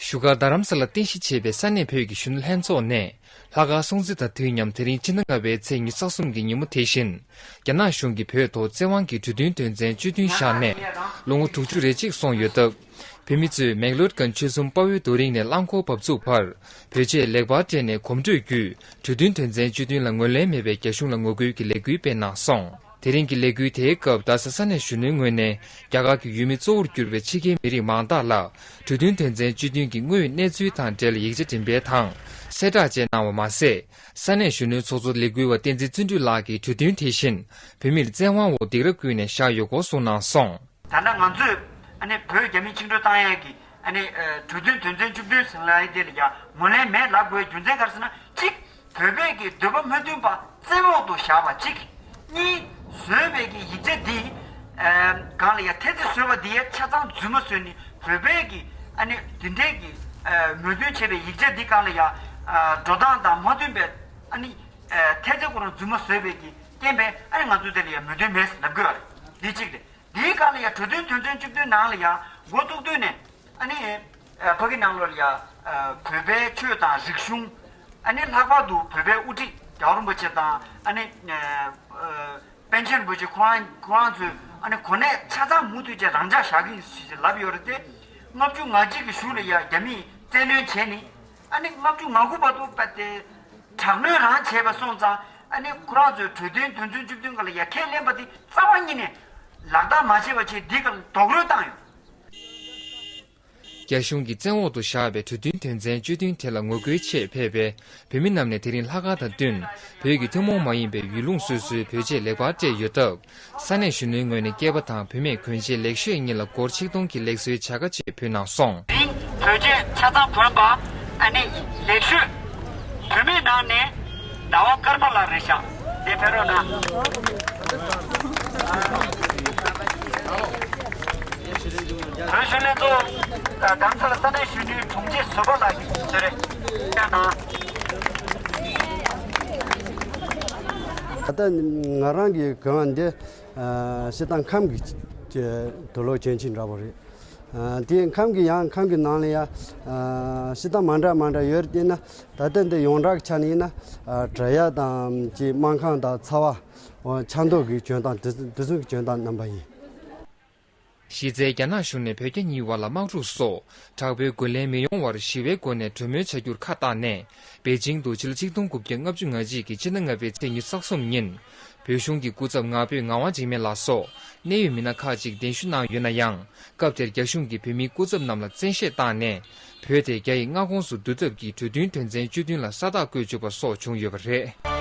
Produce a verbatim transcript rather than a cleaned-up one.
བཞུགས་སྒར་རྡ་རམ་ས་ལར་རྟེན་གཞི་བྱས་པའི་ས་གནས་བོད་ཀྱི་གཞོན་ནུ་ལྷན་ཚོགས་ནས། ལྷག་དཀར་སྲུང་བརྩི་དང་དུས་མཉམ་དེ་རིང་ཕྱི་ཟླ་ལྔ་པའི་ཚེས་ཉི་ཤུ་རྩ་གསུམ་གྱི་ཉིན་མོ་དེ་བཞིན། རྒྱ་ནག་གཞུང་གིས་བོད་ཐོག་བཙན་དབང་གིས་གྲོས་མཐུན་དོན་ཚན་བཅུ་བདུན་བཞག་ནས་ལོ་ངོ་དྲུག་ཅུ་རེ་གཅིག་སོང་ཡོད་སྟབས། བོད་མི་ཚོས་མེག་ལོར་ཁན་ཆོལ་གསུམ་དཔའ་བོའི་རྡོ་རིང་ནས་རླངས་འཁོར་བབས་ཚུགས་བར་བོད་ཆས་ལེགས་པར་སྤྲས་ནས་གོམ་བགྲོད་བརྒྱུད་གྲོས་མཐུན་དོན་ཚན་བཅུ་བདུན་ལ་ངོས་ལེན་མེད་པའི་རྒྱ་གཞུང་ལ་ངོ་རྒོལ་གྱི་ལས་འགུལ་སྤེལ་གནང་སོང་། དེ་རིང་གི་ལས་འགུལ་དེའི་སྐབས་རྡ་ས་ས་གནས་གཞོན་ནུའི་ངོས་ནས་རྒྱ་གར་གྱི་ཡུལ་མི་གཙོ་བོར་གྱུར་པའི་ཕྱི་རྒྱལ་མི་རིགས་མང་དག་ལ་གྲོས་མཐུན་དོན་ཚན་བཅུ་བདུན་གྱི་དངོས་ཡོད་གནས་ཚུལ་དང་འབྲེལ་ཡིག་ཆ་འགྲེམས་སྤེལ་དང་གསལ་བསྒྲགས་བཅས་གནང་བ་མ་ཟད། ས་གནས་གཞོན་ནུའི་ཚོགས་གཙོ་ལས་འགུལ་བ་བསྟན་འཛིན་བརྩོན་འགྲུས་ལགས་ཀྱིས་གྲོས་མཐུན་དེ་བཞིན་བོད་མིར་བཙན་དབང་འོག་སྡིགས་ར་བསྐུལ་ནས་བཞག་ཡོད་སྐོར་གསུངས་གནང་སོང་། ད་ལྟ་ང་ཚོས་ཨ་ནི་བོད་རྒྱ་མི་བཅིངས་འགྲོལ་བཏང་ཡས་ཀྱི་ཨ་ནི་ཨ་གྲོས་མཐུན་དོན་ཚན་བཅུ་བདུན་ཟེར་ལབ་ཡས་དེ་ལ་ཡང་ངོས་ལེན་མེད་ལབ་དགོས་རྒྱུ་མཚན་ག་རེ་ཟེར་ན། གཅིག་བོད་པའི་གི་འདོད་པ་མ་མཐུན་པ་བཙན་འོག་ཏུ་བཞག་པ་གཅིག་གཉིས། བཟོས་པའི་གི་ཡིག་ཆ་འདི་ཨ་གང་ལ་ཡང་ཐེལ་ཙེ་བཟོས་པ་འདི་ཡང་ཆ་ཚང་རྫུན་མ་བཟོས་ནས་བོད་པའི་གི་ཨ་ནི་འདི་འདྲའི་གི་ཨ་མོས་མཐུན་བྱས་པའི་ཡིག་ཆ་འདི་གང་ལ་ཡང་ཨ་འགྲོ་སྟངས་དང་མ་མཐུན་པའི་ཨ་ནི་ཨ་ཐེལ་ཙེ་ཁོ་རང་རྫུན་མ་བཟོས་པའི་གི་རྐྱེན་པས་ཨ་ནི་ང་ཚོ་དེ་ལ་ཡང་མོས་མཐུན་མེད་ཟེར་ལབ་དགོས་པ་རེད། འདི་གཅིག་རེད། འདིའི་སྒང་ལ་ཡང་གྲོས་མཐུན་དོན་ཚན་བཅུ་བདུན་ནང་ལ་ཡང་འགོ་བཙུགས་དུས་ནས་ཨ་ནི་ཨ་ཕ་གི་ནང་ལོགས་ལ་ཡང་ཨ་བོད་པའི་ཆོས་དང་རིག་གཞུང་། ཨ་ནི་ལྷག་པར་དུ་བོད་པའི་དབུ་ཁྲིད་རྒྱལ་བ་རིན་པོ་ཆེ་དང་ཨ་ནི་ཨ་པཎ་ཆེན་རིན་པོ་ཆེ་ཁོ་རང་ཁོ་རང་ཚོས་ཨ་ནི་གོ་གནས་ཆ་ཚང་མུ་མཐུད་བཅས་རང་འཇགས་བཞག་གི་ཡིན་ཞེས་ལབ་ཡོད་རེད་དེ། ལྔ་བཅུ་ང་གཅིག་གི་གཞུག་ལ་ཡང་རྒྱ་མིས་བཙན་གནོན་བྱས་ནས་ཨ་ནི་ལྔ་བཅུ་ང་དགུ་བར་དུ་དཔེ་དེ་དྲག་གནོན་རང་བྱས་པ་སོང་ཙང་ཨ་ནི་ཁོ་རང་ཚོས་གྲོས་མཐུན་དོན་ཚན་བཅུ་བདུན་སྒང་ལ་ཡང་ཁས་ལེན་པ་དེ་རྩ་བ་ཉིད་ནས་ལག་བསྟར་མ་བྱས་པ་བྱས་འདི་སྒང་ལ་རྡོག་རོལ་བཏང་ཡོད། རྒྱ་གཞུང་གིས་བཙན་འོག་ཏུ་བཞག་པའི་གྲོས་མཐུན་དོན་ཚན་བཅུ་བདུན་དེ་ལ་ངོ་རྒོལ་ཆེད་ཕེབས་པའི་བོད་མི་རྣམས་ནས་དེ་རིང་ལྷག་དཀར་དང་བསྟུན་བོད་ཀྱི་ཐུན་མོང་མ་ཡིན་པའི་ཡུལ་ལུང་སོ་སོའི་བོད་ཆས་ལེགས་པར་སྤྲས་ཡོད་སྟབས། ས་གནས་གཞོན་ནུའི་ངོས་ནས་སྐྱེས་པ་དང་བུད་མེད་གྱོན་ཆས་ལེགས་ཤོས་གཉིས་ལ་སྒོར་ཆིག་སྟོང་གི་ལེགས་གསོའི་བྱ་དགའ་བཅས་ཕུལ་གནང་སོང་། དེ་རིང་བོད་ཆས་ཆ་ཚང་གོན་པ་ཨ་ནི་ལེགས་ཤོས་བུད་མེད་ནང་ནས་ཟླ་བ་ཀརྨ་ལགས་རེད་ཤག་འདི་ཕེབས་རོགས་གནང་། བོད་གཞོན་ལྷན་ཚོགས་རྡ་རམ་ས་ལ་ས་གནས་གཞོན་ནུའི་དྲུང་ཆེ་བཟོད་པ་ལགས་ཀྱིས་གསོལ་རས་བསྐྱངས་གནང་། ད་ལྟ་ང་རང་གིས་གོན་པ་འདི་ཨ་སྤྱིར་བཏང་ཁམས་ཀྱི་ཀྱི་དུག་ལོག་གྱོན་ཆས་འདྲ་པོ་རེད། ཨ་དེ་ཁམས་ཀྱི་ཡང་ཁམས་ཀྱི་ནང་ལ་ཡ་ཨ་སྤྱིར་བཏང་མ་འདྲ་མ་འདྲ་ཡོད་རེད། དེས་ན་ད་ལྟ་འདི་ཡོངས་གྲགས་ཆ་ནས་ཡིན་ན་ཨ་དྲ་ཡ་དང་ཀྱི་སྨར་ཁམས་དང་ཚ་བ་ཆབ་མདོ་གི་གྱོན་སྟངས་དེ་དེ་ཚོ་གི་གྱོན་སྟངས་རྣམ་པ་ཡིན། གཞི་རྩའི་རྒྱ་ནག་གཞུང་ནས་བོད་རྒྱ་གཉིས་བར་ལ་དམག་འཁྲུག་སོགས་དྲག་པོའི་རྒོལ་ལན་མི་ཡོང་བར་ཞི་བའི་སྒོ་ནས་གྲོས་མོལ་བྱ་རྒྱུར་ཁ་བཏགས་ནས། པེ་ཅིང་དུ་ཕྱི་ལོ་ཆིག་སྟོང་དགུ་བརྒྱ་ལྔ་བཅུ་ང་གཅིག་གི་ཕྱི་ཟླ་ལྔ་པའི་ཚེས་ཉི་ཤུ་རྩ་གསུམ་ཉིན། བོད་གཞུང་གི་སྐུ་ཚབ་ངག་དབང་འཇིགས་མེད་ལགས་སོགས་གནད་ཡོད་མི་སྣ་ཁག་ཅིག་གདན་ཞུ་གནང་ཡོད་ན་ཡང་། སྐབས་དེར་རྒྱ་གཞུང་གིས་བོད་མིའི་སྐུ་ཚབ་རྣམས་ལ་བཙན་ཤེད་བཏང་ནས། བོད་དེ་རྒྱ་ཡི་མངའ་ཁོངས་སུ་བསྡུ་ཐབས་ཀྱི་གྲོས་མཐུན་དོན་ཚན་བཅུ་བདུན་ལ་ས་རྟགས་བཀོད་བཅུག་པ་སོགས་བྱུང་ཡོད་པ་རེད།